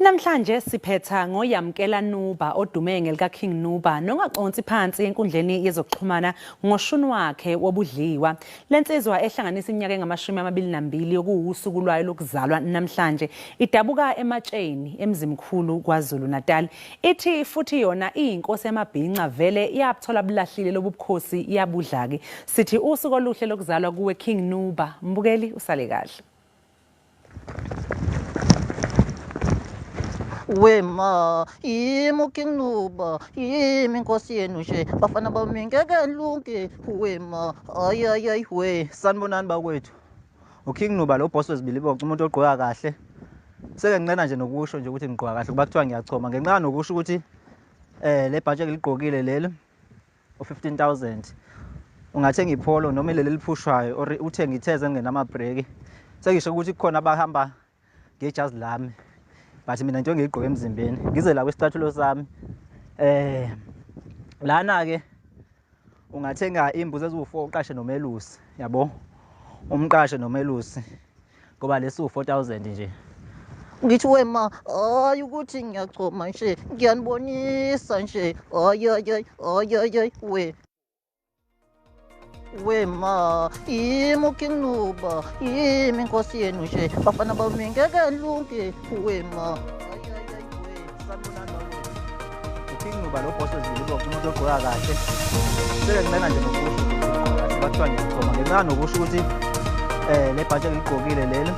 Namhlanje siphetha ngoYamkela Nuba odume ngelika King Nuba nongaconsi phansi enkundleni yezokuxhumana ngoshuni wakhe wobudliwa. Lensizwa ehlanganisa iminyaka engama-22 okuwusuku lwayo lokuzalwa namhlanje idabuka eMatsheni eMzimkhulu KwaZulu Natal. Ithi futhi yona iyinkosi yamabhinca vele yabuthola bulahlile lobu bukhosi yabudla-ke. Sithi usuku oluhle lokuzalwa kuwe King Nuba. Mbukeli usale kahle. Wema, yimi uKing Nuba, yimi inkosi yenu nje, bafana bami ngeke nilunge, wema, hayi hayi hayi we. Sanibonani bakwethu. UKing Nuba lo boss wezibiliboco umuntu ogqoka kahle. Seke nginqena nje nokusho nje ukuthi ngigqoka kahle kuba kuthiwa ngiyachoma. Ngenxa nokusho ukuthi le bhantshi engiligqokile leli u-15,000. Ungathenga ipholo noma ileli eliphushwayo or uthenge itheze engenamabhreki. Sengisho ukuthi kukhona abahamba ngejazi lami but mina into engiyigqoke emzimbeni ngize la kwisicathulo sami. Lana ke ungathenga imbuzi eziwu-4 uqashe nomelusi, yabo, umqashe nomelusi ngoba lesi u-4000 nje. Ngithi wema, hayi ukuthi ngiyachoma nje, ngiyanibonisa nje, hayi hayi hayi hayi hayi we. Wema, yimi uKing Nuba, yimi inkosi yenu nje, bafana bami ngeke nilunge, wema. UKing Nuba lo boss wezibiliboco umuntu ogqoka kahle. Seke nginqena nje nokusho ukuthi ngigqoka kahle bathiwa ngiyachoma. Ngenxa nokusho ukuthi le bhantshi engiligqokile leli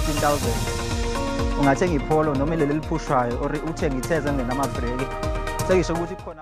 15,000. Ungathenga ipholo noma ileli eliphushwayo or uthenge itheze engenamabhreki. Sengisho ukuthi kukhona